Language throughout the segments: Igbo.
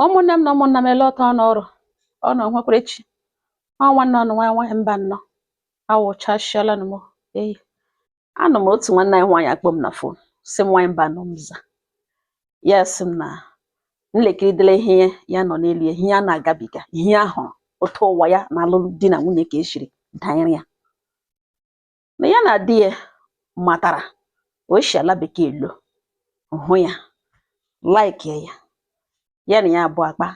Ụmụnne m na ụmụnna m, ele ọtọ ọnụ ọrụ ọ nọ nwekwara echi. Ọ nwanne ọnụ nwa nwaanyị mba nnọọ awụchasịala m. Eyi anọ m, otu nwanne anyị nwaanyị akpọ m na phone, sị m, "Nwaanyị mba nọ." M za ya, sị m na nlekiridele ihe ya nọ n'elu ya, ihe ya na-agabiga, ihe ya hụrụ, otu ụwa ya na alụlụ di na nwunye ka esiri danyere ya, na ya na di ya matara o si ala bekee lo hụ ya, like ya, ya na ya abụọ akpa,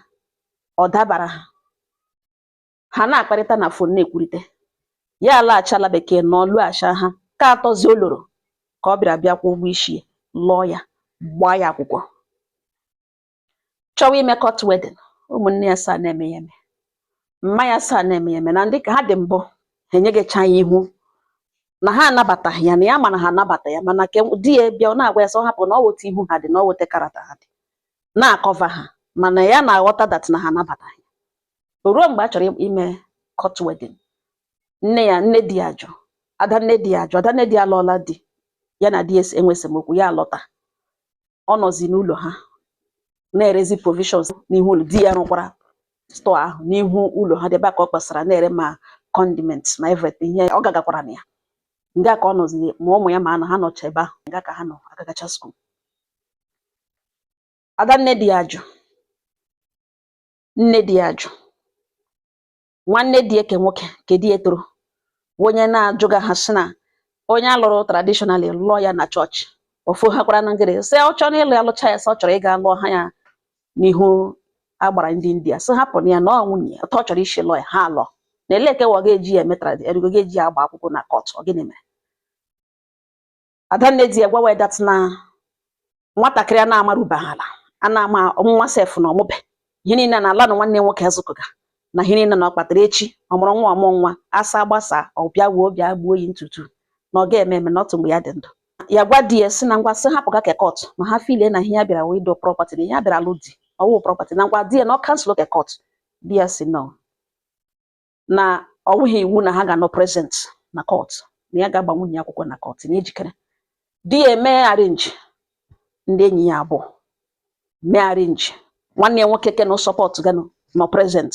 ọ dabara ha, ha na-akparịta na phone, na-ekwurịta. Ya alaghachi ala bekee na ọ lụghachi ha ka atọzi o loro ka ọ bịara bịa kwụọ ụgwọ isi ya, lụọ ya, gbaa ya akwụkwọ, chọwa ime court wedding. Ụmụnne ya saa na-eme ya eme, mma ya saa na-eme ya eme, na ndị ka ha dị mbụ ha enyeghịcha ya ihu na ha anabataghị ya, na ya mana ha anabata ya, mana ke di ya bịa, ọ na-agwa ya sị ọ hapụ, na ọ wote ihu ha dị, na ọ wote character ha dị na-acover ha, mana ya na-aghọta that na ha anabataghị. O ruo mgbe a chọrọ ime court wedding, nne ya, nne di ya jụ, ada nne di ya jụ. Ada nne di ya alụọla di, ya na di ya enwe esemokwu, ya alọta, ọ nọzi n'ụlọ ha na-erezi provisions n'ihu ụlọ di ya. Rụkwara store ahụ n'ihu ụlọ ha, debe ka ọ kpasara na-ere ma condiments ma everything. Ihe ọ gagakwara na ya nga ka ọ nọzi, ma ụmụ ya ma anọ ha nọcha ebe ahụ nga ka ha nọ agagacha school. Ada nne di ya jụ, nne di ya jụ, nwanne di ya ke nwoke ke di ya toro bụ onye na-ajụga ha, sị na onye alụrụ traditionally, lụọ ya na chọọchị ofu ha kwara na ngịrị, sị ọ chọrọ ịlụ ya, lụcha ya, sị ọ chọrọ ịga lụọ ha ya n'ihu agbara ndị India, sị hapụ na ya na ọ nwunye otu ọ chọrọ isi lụọ ya, ha alụọ na ele ke wa ga-eji ya eme erigo ga-eji ya agba akwụkwọ na court. Ọ gịnị mere? Adanne di ya gwawa ya that na nwatakịrị a na-amarubeghị ala, a na-ama nwa sef na ọmụbe ihe niile na ala na nwanne nwoke azụkọga na ihe niile na ọ kpatara echi ọ mụrụ nwa, ọmụ nwa asa gbasa, ọ bịa wuo, bịa gbuo yi ntutu, na ọ ga-eme eme na otu mgbe ya dị ndụ. Ya gwa di ya si na ngwa, sị hapụ ga ke court, ma ha filie na ihe ya bịara wee do property, na ihe ya bịara alụ di ọwụ property, na ngwa di ya na ọ cancel ke court. Di ya si no, na ọ wụghị iwu na ha ga-anọ present na court, na ya ga-agba nwunye ya akwụkwọ na court, na ejikere. Di ya eme arrange ndị enyi ya abụọ, mee arrange nwanne ya nwoke ke na support ganụ nọ present,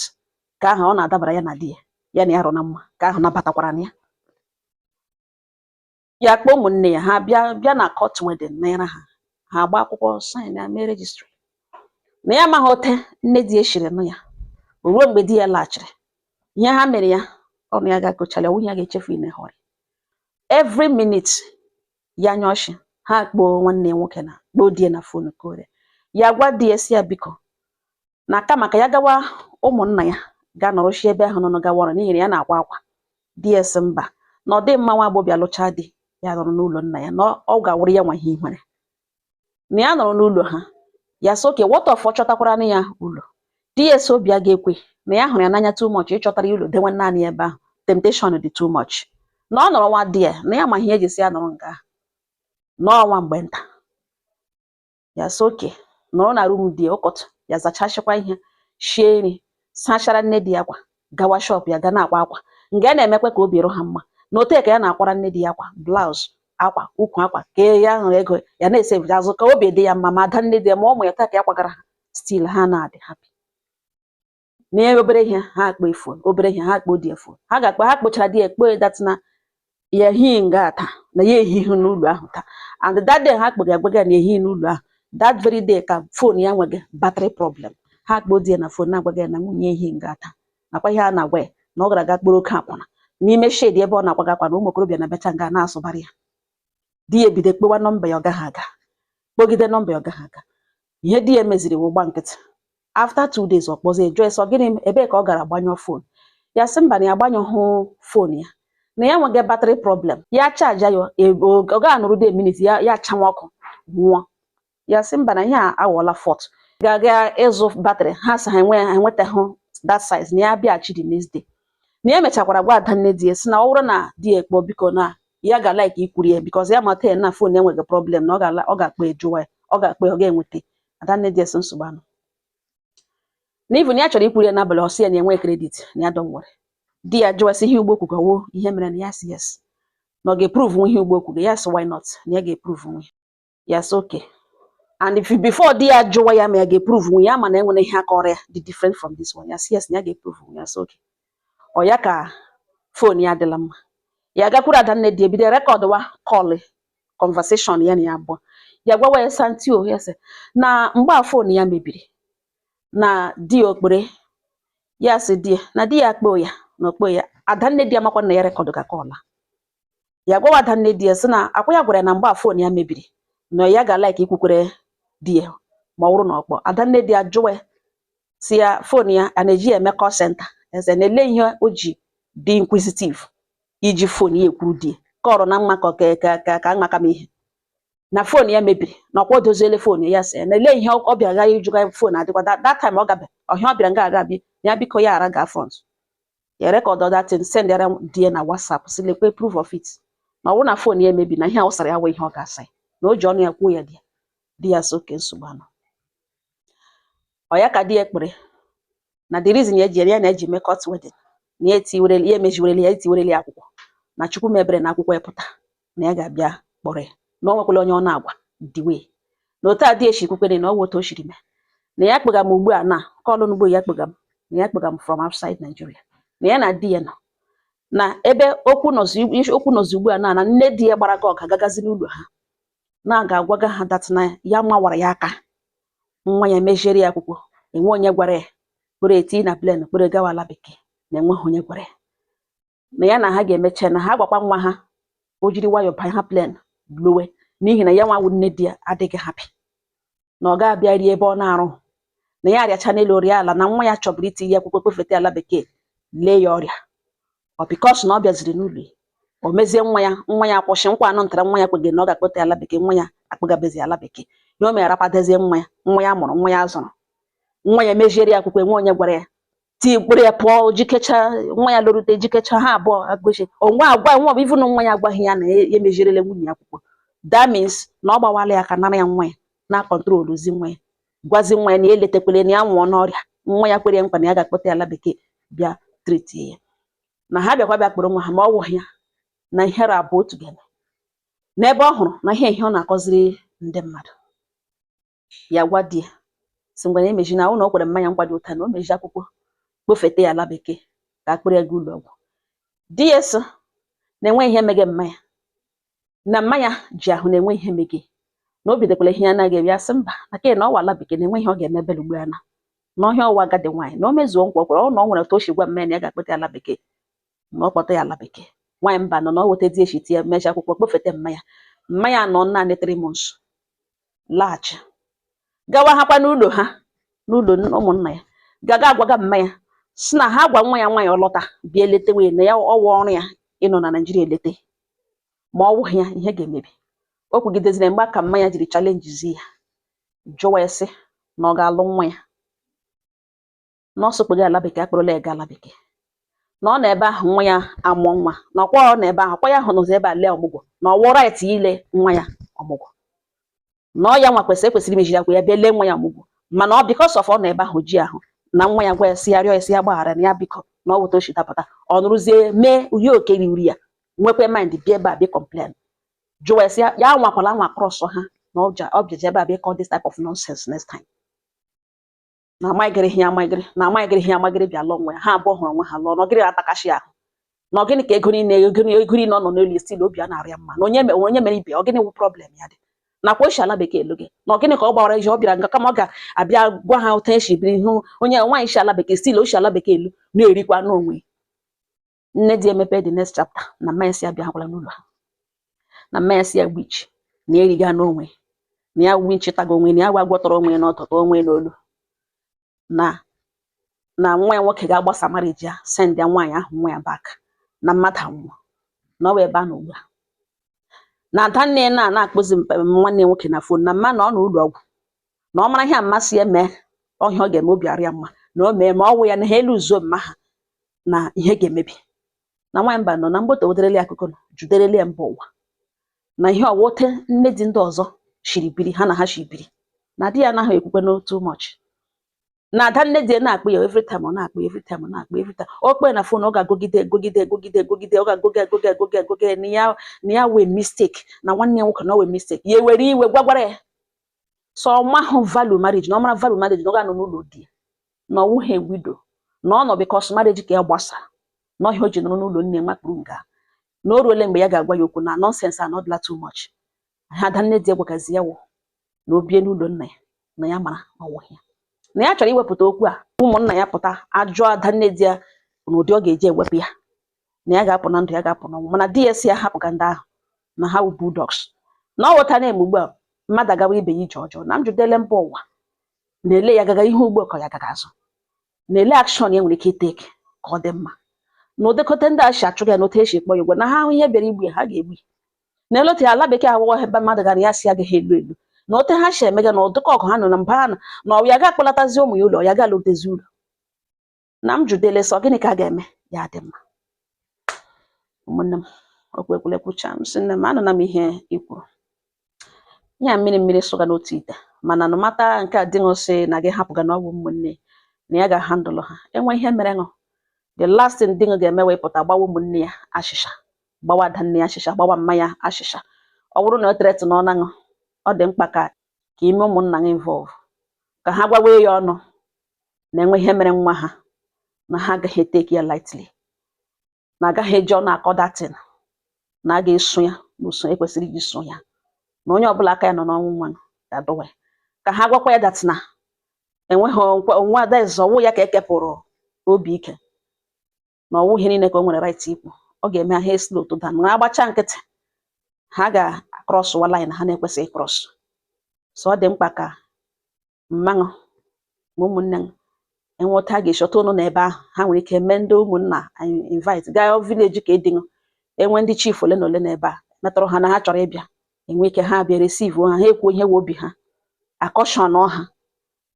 ka ahụ ọ na-adabara ya na di ya, ya na ya rụ na mma, ka ahụ nabatakwara na ya. Ya kpọọ ụmụnne ya, ha bịa bịa na court wedding mere ha, ha agba akwụkwọ, sign ya, mee registry. Na ya amaghị ote nne di ya shiri nụ ya. O ruo mgbe di ya laghachiri, ihe ha mere ya, ọnụ ya ga-akọchala ya, nwunye ya ga-echefu inehọrị every minute ya anya ọchị. Ha kpọọ nwanne ya nwoke na kpọọ di ya na phone ka ore ya gwa di ya, si ya biko, na kama ka ya gawa ụmụnna ya ga nọrọchi ebe ahụ nọ gawa ọrụ, n'ihi na ya na-akwa akwa. Di ya sị mba, na ọ dị mma nwa agbọghọbịa lụchaa di ya nọrọ n'ụlọ nna ya, na ọ ga-awụrụ ya nwa ihe ihere na ya nọrọ n'ụlọ ha. Ya sị oke, what of ọ chọtakwara ya ụlọ? Di ya sị obi a ga-ekwe na ya hụrụ ya n'anya too much ịchọtara ya ụlọ dewe naanị ya ebe ahụ, temptation dị too much, na ọ nọrọ nwa di ya, na ya ma ihe eji si ya nọrọ nga ahụ n'ọnwa mgbe nta. Ya sị oke, nọrọ na room di ya ụkọtụ, ya zachachịkwa ihe, shie nri, sachara nne di ya akwa, gawa shop ya ga na-akwa akwa nga ya na-emekwa ka obi rụ ha mma, na ote ka ya na-akwara nne di ya akwa, blouse, akwa ukwu, akwa ka ya hụrụ ego ya na-esave azụ ka obi dị ya mma, ma ada nne di ya ma ụmụ ya taa ka ya kwagara ha, still ha na-adị happy. Na obere ihe ha akpọ phone, obere ihe ha akpọ di ya phone, ha ga-akpọ, ha kpochara di ya, ekpo that na ya ehighị nga taa, na ya ehighị n'ụlọ ahụ taa. And that day ha kpọga agwaga ya na ehighị n'ụlọ ahụ, that very day ka phone ya nweghị battery problem. Ha kpọọ di ya na phone na-agwaga ya na nwunye ehighị nga taa, nakwa ihe a na-agwa ya na ọ gara aga kporo oke akwụna n'ime shed ebe ọ na-akwaga akwa, na ụmụ okorobịa na-abịacha nga na-asụbarị ya. Di ya ebido kpewa nọmba ya, ọ gaghị aga, kpọgide nọmba ya, ọ gaghị aga. Ihe di ya meziri wụ gba nkịtị. After 2 days, ọ kpọzie, jụọ ya sị ọ gịnị, ebee ka ọ gara gbanyụọ phone ya. Sị mba, na ya agbanyụghụ phone ya, na ya nweghị battery problem, ya charge ya, ọ gaghị anọrọ a minute ya ya achanwa ọkụ nwụọ. Ya sị mba, na ihe a aghọọla fault, ga-aga ịzụ battery, ha sị ha enwe ha enwetaghị that size, na ya bịaghachi the next day. Na ya mechakwara gwa ada nne di ya sị na ọ bụrụ na di ya ekpọ, biko, na ya ga like ikwuru ya, because ya mata ya na phone enweghị problem, na ọ ga ọ ga-akpọ ejụwa ya, ọ ga-akpọ ya, ọ ga-enweta. Ada nne di ya sị nsogbu anụ, na even ya chọrọ ikwuru ya n'abalị, ọ sị ya na enwe credit, na ya don't worry. Di ya jụwa sị ihe ugbo kwugawo ihe mere, na ya sị yes, na ọ ga-eprove nwe ihe ugbo kwuga. Ya sị why not, na ya ga-eprove nwe ya. Sị okay. And if before di ya jụwa ya ma ya ga-eprove nwe ya, ma na enwere ihe akọrọ ya dị different from this one, ya sị yes, na ya ga-eprove nwe ya. So okay, ọ ya ka phone ya adịla mma, ya gakwuru adanne di, ebido record wa call conversation ya na ya abụọ. Ya gwawa ya santio ya sị na mgbe a phone ya mebiri na di ya okpere, ya sị di ya na di ya akpọ ya na okpo ya. Adanne di ya makwa na ya record ga call ya. Gwawa adanne di ya sị na akwa ya gwara ya na mgbe a phone ya mebiri na ya ga like ikwukwere di ya ma ọ bụrụ na ọ kpọọ. Adanne di ya jụwa ya si ya phone ya a na-eji ya eme call center, eze na-ele ihe o ji dị inquisitive iji phone ya ekwuru di ya kọrọ na mma ka ka ka ka maka m ihe na phone ya mebiri na ọkwa o doziele phone ya, sị na ele ihe ọ bịara ga ịjụga phone adịkwa that time ọ gabe ọhịa ọ bịara nga aga bi ya biko ya ara ga front ya record that thing, send ya di ya na WhatsApp, si lekwe proof of it, na ọ bụrụ na phone ya emebi na ihe a wụsara ya wụ ihe ọ ga-asa ya na o ji ọnụ ya kwuo ya. Di ya, di ya sị oke nsogbu anọ ọ ya ka di ya ekpere na the reason ya eji ya na eji mee court wedding na ya etiwerele ya emejiwerele ya etiwerele ya akwụkwọ na Chukwu mebere na akwụkwọ ya pụta na ya ga-abịa kpọrọ ya na o nwekwala onye ọ na-agwa the way na otu a di echi kwukwere na ọ wụ otu o shiri mee na ya kpega m ugbu a na call n'ugbo ya kpega m na ya kpega m from outside Nigeria na ya na di ya nọ na ebe okwu nọzi ugbu a na nne di ya gbara gị ọga gagazi n'ụlọ ha na ga-agwaga ha that na ya mawara ya aka nwa ya meziere ya akwụkwọ, enwe onye gwara ya kpere eti na plane kpere gawa ala bekee, na enweghị onye gwara ya na ya na ha ga-emecha na ha gwakwa nwa ha o jiri nwayọọ banye ha plane lowe, n'ihi na ya nwa wụ nne di ya adịghị happy na ọ ga-abịa rie ebe ọ na-arụ na ya arịacha n'elu rịa ala na nwa ya chọburu iti ya akwụkwọ kpefete ala bekee lee ya ọrịa ọ because na ọ bịaziri n'ụlọ ya o mezie nwa ya, nwa ya akwụsị nkwa anụ ntara nwa ya kwegị na ọ ga-akpọta ala bekee, nwa ya akpụgabezi ala bekee ya o mere rapadezie nwa ya, nwa ya mụrụ, nwa ya zụrụ, nwa ya meziere ya akwụkwọ, enwe onye gwara ya ti kpụrụ ya pụọ jikecha nwa ya lorute jikecha ha abụọ agochi onwe agwa nwa bụ even nwa ya agwaghị ya na ya emezierele nwunye ya akwụkwọ. That means na ọ gbawala ya ka nara ya nwa ya na controlzi nwa ya, gwazi nwa ya na ya eletekwele na ya nwụọ n'ọrịa, nwa ya kwere ya nkwa na ya ga-akpọta ya ala bekee bịa treatie ya na ha bịakwa bịa kpọrọ nwa ha ma ọ wụghị ya na ihere abụọ otu ga-eme n'ebe ọ hụrụ na ihe ihe ọ na-akọziri ndị mmadụ. Ya gwa di ya si ngwa na emeji na ụlọ o kwere mmanya nkwa dị ụta na o meji akwụkwọ kpofete ya ala bekee ka akpịrị ya gaa ụlọ ọgwụ. Di ya so na enwe ihe mege mmanya na mmanya ji ahụ na enwe ihe mege na o bidokwala ihe ya anaghị eme. Ya sị mba, na ke na ọwa ala bekee na enwe ihe ọ ga-eme bele ugbu a na n'ọhịa ọwa agadi nwaanyị na o mezuo nkwa o kwere ọ na ọ nwere otu o si gwa mmanya na ya ga-akpọta ya ala bekee na ọ kpọta ya ala bekee. Nwaanyị mba nọ na ọ weta di echi ya mechi akwụkwọ kpofete mmanya, mmanya nọ naanị 3 months laghachi gawa hakwa n'ụlọ ha n'ụlọ ụmụnna ya gaga agwaga mmanya si na ha gwa nwa ya nwaanyị ọ lọta bịa eletewe na ya ọwa ọrụ ya ịnọ na Naịjirịa elete ma ọ wụghị ya ihe ga-emebi. O kwugideziri mgbe ka mmanya jiri challengezi ya jụwa ya sị na ọ ga-alụ nwa ya na ọ sokpego ala bekee akpọrọla ya gaa ala bekee na ọ nọ ebe ahụ nwa ya amụọ nwa na ọkwa ọ nọ ebe ahụ ọkwa ya hụ n'ụzọ ebe a lee ọmụgwọ na ọwụ right ile nwa ya ọmụgwọ na ọ ya nwa kwesịrị ekwesịrị imejiri akwa ya bịa lee nwa ya ọmụgwọ, mana ọ because of ọ nọ ebe ahụ ji ahụ na nwa ya gwa ya sị ya rịọ ya sị ya gbaghara na ya biko na ọ wụta o si dapụta ọ nụrụzie mee uhie oke riri ya nwekwe mind bịa ebe a bịa complain jụwa ya sị ya ya nwakwala nwa cross ha na ọ bịaje ebe a bịa call this type of nonsense next time na amaghịrị ihe amaghịrị na amaghịrị ihe amaghịrị bịa lụọ nwa ya. Ha abụọ hụrụ onwe ha lụọ na ọgịrị atakashi ahụ na ọgịnị ka ego niile ego niile ọ nọ n'elu still obi a na-arịa mma na onye onye mere ibe ọgịnị wụ problem ya dị nakwa oshi ala bekee elu gị na ọgịnị ka ọ gbawara ije ọ bịara nga kama ọ ga-abịa gwa ha otu esi biri ihu onye nwaanyị shi ala bekee still oshi ala bekee elu na-erikwa n'onwe. Nne di emepe the next chapter na mmanya si abịa hakwala n'ụlọ ha na mmanya si ya gbichi na eriga n'onwe na ya winchi tago onwe na ya gwa gwọtọrọ onwe ya n'ọtọtọ onwe n'olu na na nwa ya nwoke ga-agbasa marriage ya send ya nwaanyị ahụ nwa ya back na mmadụ anwụọ na ọ wụ ebe a nọ ugbu a na adanne na na-akpụzi nwanne ya nwoke na phone na mma na ọ nọ ụlọ ọgwụ na ọ mara ihe amasị ya mee ọhịa ọ ga-eme obi arịa mma na o mee ma ọ wụ ya na ha elu zuo mma ha na ihe ga-emebi na nwaanyị mba nọ na mgboto weterele ya akụkọ nọ juderele ya mba ụwa na ihe ọwote nne di ndị ọzọ shiri biri ha na ha shiri biri na di ya anaghị ekwukwe no too much na ada nne di ya na-akpụ ya every time, ọ na-akpụ ya every time, ọ na-akpụ ya every time o kpee na phone ọ ga-agụgide gụgide gụgide gụgide ọ ga-agụge agụge agụge agụge na ya wee mistake na nwanne ya nwoke na o wee mistake ya ewere iwe gwagwara ya. So ọ mahụ value marriage, na ọ mara value marriage na ọ ga-anọ n'ụlọ di ya, na ọ wụghị widow, na ọ nọ because marriage ka ya gbasara, na ọhịa o ji nọrọ n'ụlọ nne makpuru nga, na o ruole mgbe ya ga-agwa ya okwu na nonsense a na ọ dịla too much. Ha ada nne di ya gwagazi ya wụ na o bie n'ụlọ nna ya, na ya mara na ọ wụghị ya, na ya chọrọ iwepụta okwu a, ụmụnna ya pụta ajụọ ada nne di ya n'ụdị ọ ga-eji ewepụ ya, na ya ga-apụ na ndụ, ya ga-apụ n'ọnwụ. Mana di ya si ya hapụ ka ndị ahụ na ha wụ bulldogs, na ọ ghọta na-eme ugbu a mmadụ agawa ibe ya ije ọjọọ. Na m jụdele mba ụwa na-ele ya gaga ihe ugbu a ka ya gaga azụ, na-ele action ya nwere ike iteke ka ọ dị mma, na ụdịkọta ndị a si achụga ya na otu esi kpọ ya ụgwọ, na ha ahụ ihe bịara igbu ya, ha ga-egbu ya. Na elu otu ala bekee awụghọ ebe mmadụ gara ya si agaghị elu elu, na otu ha si emega, na ụdịkọ ọgụ ha nọ na mba ha nọ, na ọ ya ga-akpọlatazi ụmụ ya ụlọ, ya ga-alụtezi ụlọ. Na m jụdele sọ gịnị ka a ga-eme ya dị mma. Ụmụnne m, okwu ekwule kwucha, m sị nne m anụna m ihe i kwuru ya, mmiri mmiri sụga n'otu ite, mana nụmata nke a dị ṅụ sị na gị hapụga na ọ bụ ụmụnne na ya ga-ahandụlụ ha enwe ihe mere ṅụ. The last thing di ṅụ ga-eme wee pụta gbawa ụmụnne ya ashịsha, gbawa ada nne ya ashịsha, gbawa mma ya ashịsha. Ọ bụrụ na o threat na ọ naṅụ, ọ dị mkpa ka ime ụmụnna gị involve, ka ha gwawe ya ọnụ na enwe ihe mere nwa ha, na ha agaghị etake ya lightly, na agaghị eji ọnụ akọ datin, na a ga-eso ya n'usoro ekwesịrị iji so ya, na onye ọbụla aka ya nọ n'ọnwụ nwa ga-adọwa ya. Ka ha gwakwa ya that na enweghị onwe adaeze ọwụ ya ka ekepụrụ obi ike, na ọwụ ihe niile ka o nwere right ikwu. Ọ ga-eme ha slow to down, ma agbacha nkịtị ha ga-acrosswa line ha na-ekwesịghị cross. So ọ dị mkpa ka mmanụ ma ụmụnne m enweta a ga-esi ọtụ ụnụ n'ebe ahụ, ha nwere ike mee ndị ụmụnna anyị invite gaa village ka edinụ enwe ndị chief ole na ole n'ebe a metụrụ ha na ha chọrọ ịbịa, enwe ike ha bịa receive ha, ha ekwuo ihe wụ obi ha, akọshọn ha.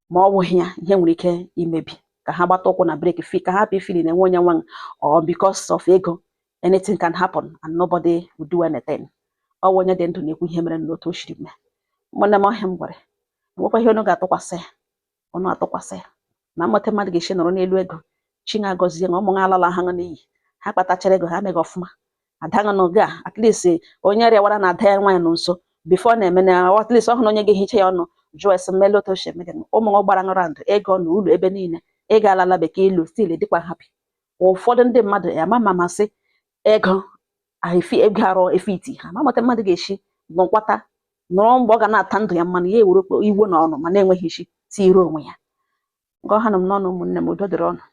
Ma ọ bụghị ya, ihe nwere ike imebi, ka ha gbata ụkwụ na brake fi, ka ha hapụ ifili na enwe onye nwe or because of ego, anything can happen and nobody will do anything. Ọ bụ onye dị ndụ na-ekwu ihe mere n'otu o siri mee. Ụmụnne m, ọhịa m gwara enwekwa ihe unu ga-atụkwasị ya, unu atụkwasị ya na mmụta mmadụ ga-esi nọrọ n'elu ego chi na-agọzie na ụmụ ha alala ha n'iyi, ha kpatachara ego ha meghị ọfụma, ada ṅụ n'oge a, at least onye rịawara na ada ya nwaanyị nọ nso before na-eme na at least ọ hụ na onye ga-ehicha ya ọnụ jụọ esi mmele otu o si eme gị. Ụmụ ṅụ gbara ṅụ ego na ụlọ ebe niile, ị ga-alala bekee ilu still dịkwa happy. Ụfọdụ ndị mmadụ ama ma masị ego efi ego arụ efiti ha ma mata mmadụ ga-esi nọkwata nọrọ mgbe ọ ga na-ata ndụ ya mmanụ, ya ewere iwe na ọnụ ma na-enweghị isi tiri onwe ya. Ngọ ha nọ m n'ọnụ. Ụmụnne m, udo dịrị ọnụ.